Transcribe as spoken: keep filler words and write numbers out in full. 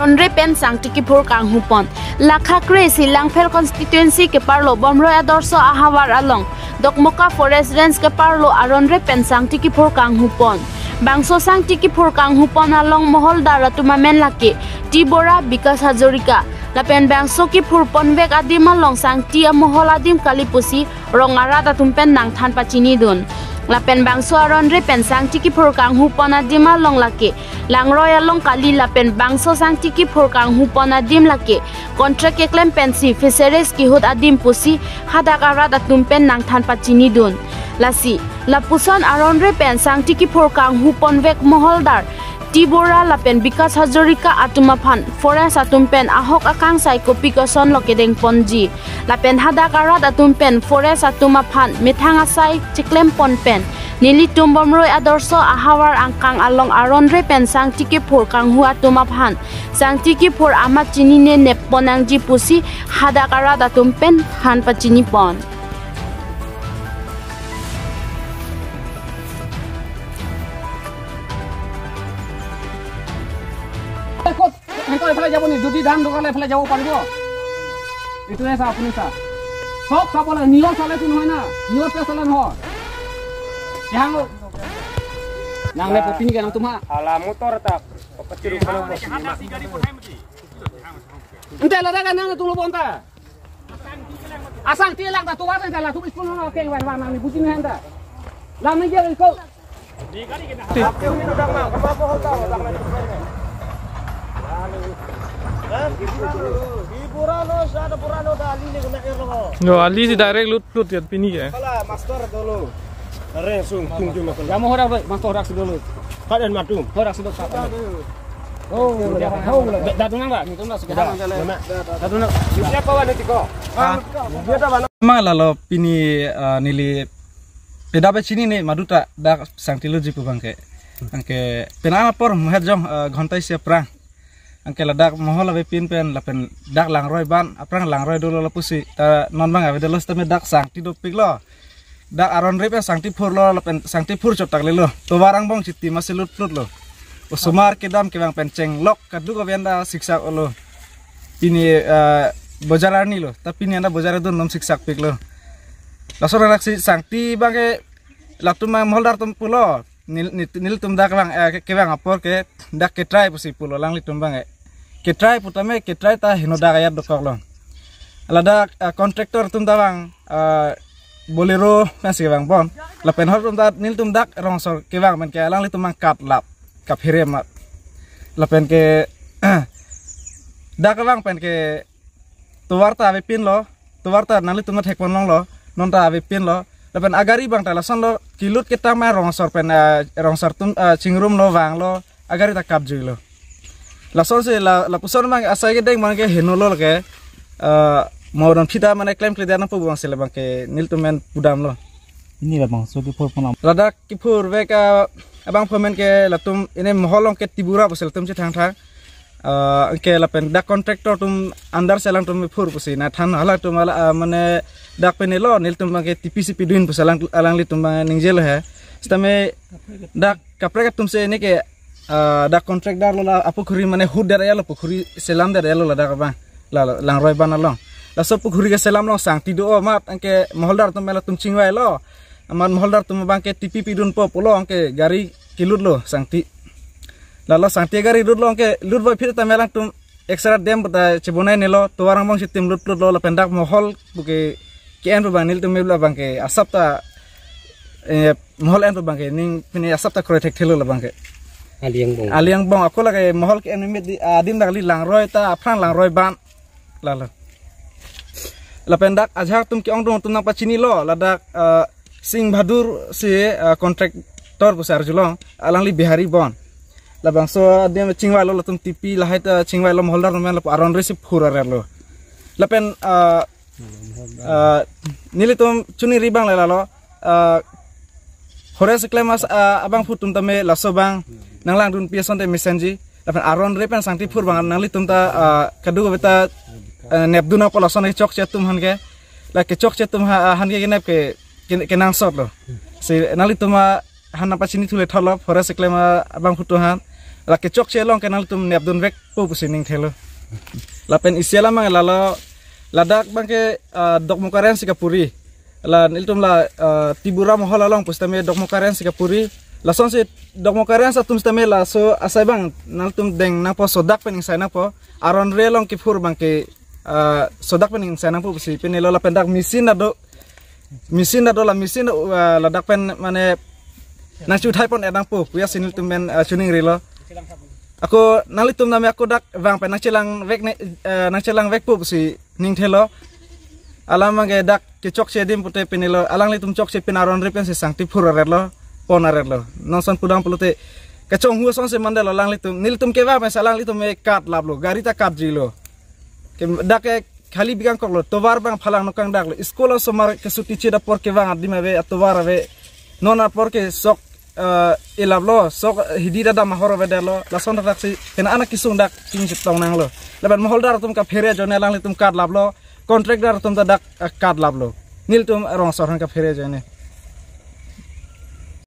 Aronre pen sangti kiphur kanghupon. Lakha kre-isi Langpher constituency keparlo Bomroi Adorsho ahavar along Dokmoka Forest Range keparlo aronre pen sangti kiphur kanghupon. Bangso sangti kiphur kanghupon along moholdar atum amen lake T Bora, Bikash Hazarika. Lapen bangso kiphur ponvek adim along sangti amohol adim kali pusi rong arat atum pen nangthan pachinidun. Lapen bangso aronre pen sangti kiphur kanghupon adim along lake Langroi along kali, lapen bangso sangti kiphur kanghupon adim lake contract keklem pensi fisheries kehut adim pusi hadak arat atum pen nangthan pachinidun. Lasi lapuson aronre pen sangti kiphur kanghu ponvek moholdar T Bora lapen Bikash Hazarika atum aphan forest atum pen ahok akangsai kopi kosonlo kedengponji. Lapen hadak arat atum pen forest atum aphan methang asai chiklem pon pen nelitum Bomroi Adorsho ahavar angkang along aronre pen sangti kiphur kanghu atum aphan sangti kiphur amat chinine nep pon nangji pusi hadak arat atum pen than pachinipon. ক'ত? সিহঁতৰ এইফালে যাব নি? যদি ধান দোকানে এইফালে যাব পাৰিব? এইটোৱে চা, আপুনি চা। চব চাব লাগে। নিয়ৰ চালেতো নহয় না। নিয়ৰ পে চালে নহয়। Yang lo. Nang le popini ka nang tum ha. Ala motor ta. Ente lada ka nang tum lo bonta. Asang tilak ta tuwa ta la tu school no ke wan wan ni buji ni handa. Lam ni dia ko. No, ali si direct lut lut ya pini ya. Kala master dolo. Are sung tung jum ko. Ya mo horak doi, master horak si dolo. Kaden matum. Horak si dolo. Oh, ya, oh, da, da, tunang ba? Ni tunang sudah. Da, da, da. Da, tunang. Siapa wani tiko? Ah, dia ta mana? Mang lalo pini, ah, neli peda pe chinine maduta dak sangti loji pu abangke. Anke penang apor muhet jong, eh, ghonta isi aphrang. Anke ladak mohol avepin pen lapen dak Langroi ban aphrang Langroi dolo lapusi ta non abang avedet lo sitame dak sangti dopiklo. Dak aronre pen sangti phurlo lapen sangti phur chot tak lelo. Tovar angbong chiti masi lut lut lo. Osomar kedam kevang pen chenglok kaduk avian ta siksak olo. Pini, eh, bojar arni lo. Ta pini anda bojar dun nom siksak piklo. Laso raksi sangti abangke latum abang moholdar atum pulo. Nel-, nel-, nelitum dak abang, eh, ke-, kevang apor ke dak ketrai pusi pulo alanglitum abang, eh. Ketrai pu tame ketrai ta heno dak ayat dokoklo. Ladak, eh, contractor atum ta abang, eh, Bolero pensi kevang bon. Lapen hor atum ta nelitum dak rongsor kevang pen ke alanglitum abang katlap, kaphere amat. Lapen ke dak abang pen ke tovar ta avepinlo, tovar ta nanglitum ta thekpon longlo, non ta avepinlo. Lapen agari abang ta lasonlo, kelut ketang ma rongsor pen, eh, rongsor atum, eh, chingrumlo, vanglo, agari ta kapjuilo. Lasonsi la, lapuson abang asai kedeng abangke henolo ke, eh, modon phita mane klemkle dia nangpo abangsi labangke nelitum pen pudamlo. Ini labangso kiphur ponam. Ladak kiphurvek, eh, abang phomen ke latum ini mohol along ke T Bora pusi latum chethangthang. Eh, ke lapen dak contractor atum under si alangtum phur pusi nangthan, halatum hala, eh, mane dak penelo nelitum abangke T P C pidun pusi alang, alanglitum abang ningjelo he. Sitame dak kaprek atum si ini ke, eh, dak contractor lo la apukhuri mane hut der ya lo pukhuri selam der ya lo ladak abang. La, la, Langroi ban along. Laso pukhuri keselam along sangti do amat anke moholdar atum mela atum chingvailo. Amat moholdar atum abangke T P pidunpo pulo anke gari kelutlo sangti. Lalo sangti gari lutlo anke lut boy phir ta mela atum extra dam ta chebonai nelo tovar angbong chitim lut lutlo lapen dak mohol buke ke-en pu abang nelitum mebla abangke asap ta, eh, mohol en pu abangke ning pini asap ta kroi thekthelo labangke. Ali angbong. Ali angbong ako lake mohol ke-en mimit di, ah, adim dak li Langroi ta aphrang Langroi ban. Lalo. Lapen dak ajahak atum ke-ongdung atum nangpachinilo ladak, eh, Singh Bahadur si, eh, contractor pusi arjulong alangli Bihari bon. Labangso adim chingvailo latum T P lahai ta chingvailo moholdar atum lapu aronre si phur arelo. Lapen, eh, eh, nelitum chuniri abang le lalo, eh, forest keklem as, eh, abangphu atum tame laso abang nanglangdunpi asonte mesenji. Lapen aronre pen sangti phur abang nanglitum ta, eh, kadokave ta, eh, nepdun apot lason kechokche atum aphan ke. La kechokche atum ha, aphan ke kenep ke, ke, kenangsotlo. Si nanglitum aphan nangpachinithu le thotlo forest keklem abangphu atum aphan. la kechokche along ke nanglitum nepdun vekpo pusi ning thelo. Lapen isi alam abang lalo, ladak abang ke, ah, Dokmoka Range si kapuri. La nelitum la, ah, Tibura Mohol along pusitame Dokmoka Range si kapuri. Lasonsi Dokmoka Range atum sitame laso asai abang nanglitum deng nangpo, sodak pen ingsai nangpo. Aron re along kiphur abang ke, ah, sodak pen ingsai nangpo pusi pinelo. Lapen dak machine ta do, machine ta do, la machine, ah, ladak pen mane nangchuthai pon-et nangpo puya si nelitum pen, ah, chiningrilo. Ako nanglitum tame ako dak vang pen nangchelang vek ne, ah, nangchelang vekpo pusi ning thelo. Alam abang ke dak kechokche adim pute pinelo, alanglitum chokche pen aron re pensi sangti phur aretlo, pon aretlo. Non ason pudam pulote kachonghu asonsi mandetlo alanglitum. Nelitum kevang pensi alanglitum me kat laplo, gari ta katjuilo. Ke dak ke khali bikangkoklo, tovar abang phalang nokang daklo. School osomar kesuti chit apor kevang adim ave, atovar ave. Non apor ke sok, eh, ilaplo, sok hidi ta dam ahor avedetlo. Lason dak si kena anak kesung dak chingchit tong nanglo. Lapen moholdar atum kaphere ajoine alanglitum kat laplo. Contractor atum ta dak, eh, kat laplo. Nelitum rong asor aphan kaphere ajoine.